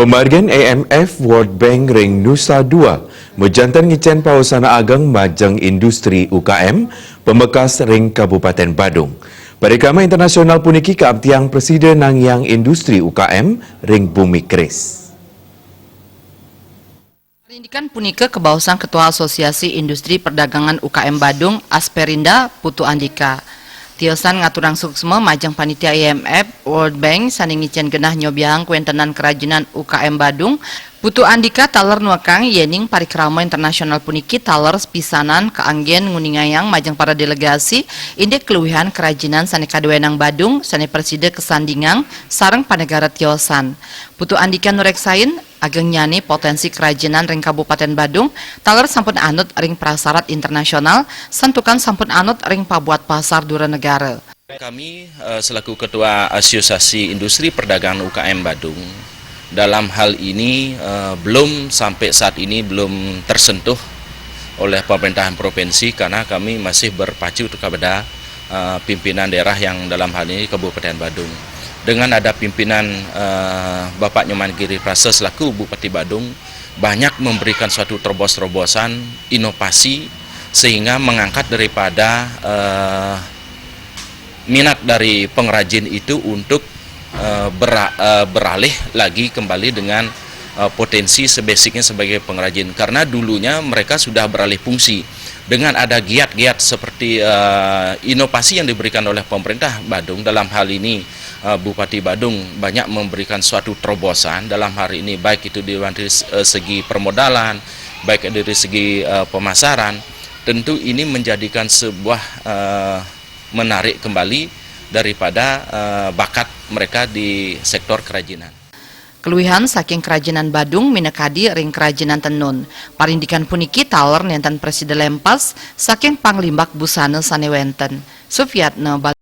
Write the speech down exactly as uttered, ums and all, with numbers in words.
Penghargaan I M F, World Bank ring Nusa Dua majanten ngicen paosana ageng majeng industri U K M pamekas ring Kabupaten Badung. Parikrama internasional puniki kaaptiang prasida nangiang industri U K M ring bumi keris. Parindikan punika kabaosang Ketua Asosiasi Industri Perdagangan U K M Badung, Asperinda, Putu Andika. Tiosan ngaturang suksma majeng panitia I M F, World Bank sane ngicen genah nyobiahang kawentenan kerajinan U K M Badung. Putu Andika taler nuekang yening parikrama internasional puniki taler pisanan kaanggen nguningayang majeng para delegasi indik kaluihan kerajinan sane kaduenang Badung sane prasida kasandingang sareng panegara tiosan. Putu Andika nureksain, agengnyane potensi kerajinan ring Kabupaten Badung taler sampun anut ring prasarat internasional, santukan sampun anut ring pabuat pasar dura negara. Kami, eh, selaku Ketua Asosiasi Industri Perdagangan U K M Badung, dalam hal ini, eh, belum, sampai saat ini belum tersentuh oleh pemerintahan provinsi karena kami masih berpacu kepada, eh, pimpinan daerah yang dalam hal ini Kabupaten Badung. Dengan ada pimpinan, eh, Bapak Nyoman Giri Prasa selaku Bupati Badung, banyak memberikan suatu terobosan-terobosan, inovasi, sehingga mengangkat daripada, eh, minat dari pengrajin itu untuk, eh, bera- eh, beralih lagi kembali dengan, eh, potensi sebasicnya sebagai pengrajin. Karena dulunya mereka sudah beralih fungsi. Dengan ada giat-giat seperti, eh, inovasi yang diberikan oleh pemerintah Badung, dalam hal ini, eh, Bupati Badung banyak memberikan suatu terobosan dalam hal ini, baik itu di, dari, eh, segi permodalan, baik dari segi, eh, pemasaran, tentu ini menjadikan sebuah, eh, menarik kembali daripada, eh, bakat mereka di sektor kerajinan. Kaluihan saking kerajinan Badung minakadi ring kerajinan tenun. Parindikan puniki taler nenten prasida lempas saking panglimbak busana sane wenten. Sufiatna,